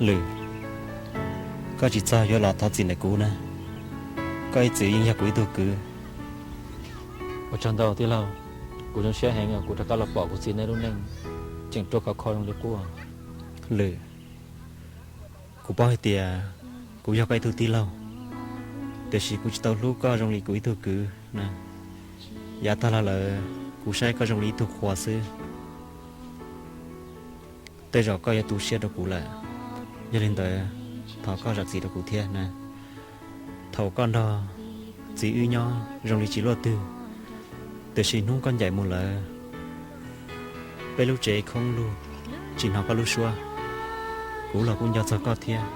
Lwm, koj tsis txog yuav los thov txim ntawm kuv na. Koj ib txwm yeej yog kuv ib tug kwv. Ua tsaug ntau tij laug, kuv zoo siab heev uas kuv rov qab los pom kuv txiv nej lub neej tseem ruaj khov kho zoo li qub. Lwm, kuv paub hais tias kuv yog koj ib tug tij laug, tiam sis kuv tsis tau hlub koj zoo li kuv ib tug kwv na. Yav tag los lawm kuv saib koj zoo li ib tug qhua xwb. Tej zaum koj yuav tu siab rau kuv lawm, yog li ntawd thov koj zam txim rau kuv thiab na. Thaum koj nrog txiv wb nyob zoo li tsis luaj twg, tiam sis hnub koj ncaim mus lawm, peb lub tsev khoob lug, tsis hnov koj lub suab. Kuv los kuj nco txog koj thiab.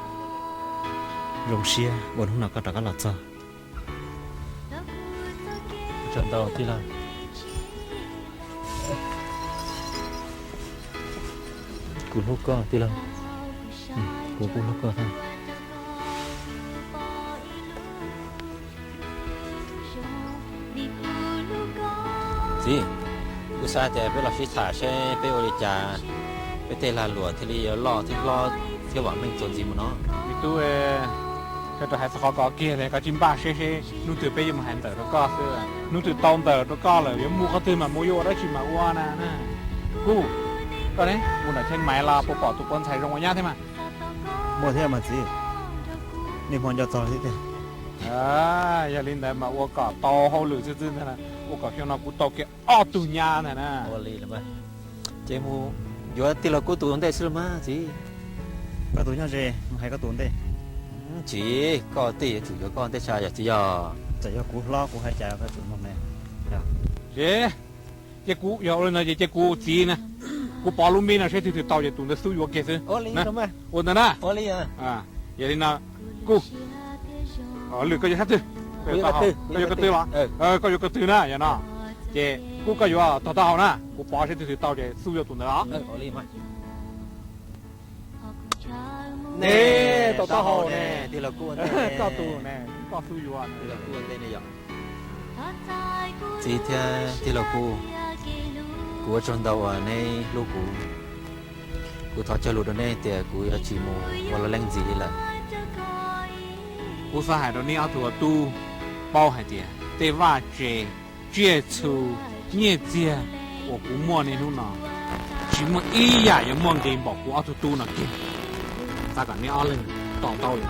Zoo siab uas hnub no koj rov qab los txog. Ua tsaug ntau tij laug. Kuv hlub koj tij laug. Kuv kuj hlub koj thiab. Txiv, kuv xav tias peb los sib tham seb peb ua li cas peb tej lag luam thiaj li yuav loj thiab hlob thiab vam meej txuas ntxiv mus no. Me tub, koj rau hais txog qhov ko kiag li, koj cia li npaj seb seb hnub twg peb yuav mus hais ntawm rau koj xwb. Hnub twg tau ntawm rau koj lawm yuav mus qhov twg mas mus, yuav ua dab tsi mas ua na. Kuj, koj ne, mus nram Cheeb Maiv los puas pom tus poj ntxhais zoo ua nyab thiab mas? Muaj thiab mas txiv, niaj hmo nco txog thiab tiag. Yog li ntawd mas ua kom tau hauj lwm xwb xwb ntag, ua kom xyoo no kuv tau kiag ob tug nyab ntag na. Ua li, ces mus yuav tij laug Kub tus ntej xwb los mas txiv. Koj tus nyob ze, mus hais koj tus ntej. Tsis, koj tej yuav tsum yuav koj ntej tshaj yog txiv yog. Txawm yog kuv hlob kuv hais cas koj tsum mloog ne. Ces, ces kuv yog ua li no ces cia kuv txiv na, kuv pov lub npe no seb twg twg tau ces tus ntawd xub yuav kiag xwb. Ua ntawd na. Yog li no, Kub, Lwm koj yuav sab twg? Koj yuav ko tw los? Koj yuav ko tw na yog no. Ces Kub koj yuav tog taub hau na, kuv pov seb twg twg tau ces xub yuav tus ntawd os. Ne, tau taub hau ne, koj tus ne, koj xub yuav. Txiv thiab tij laug Kub, kuv ua tsaug ntau uas neb hlub kuv. Kuv thov cog lus rau neb tias kuv yuav tsis mus ua laj leej ntxiv li lawm. Kuv xav hais rau neb ob tug tub paub hais tias tej vaj tse, tsiaj txhu, nyiaj txiag uas kuv muaj niaj hnub no tsis muaj ib yam yuav muaj nqis npaum kuv ob tug tub no kiag. Xav kom neb ob leeg to taub li.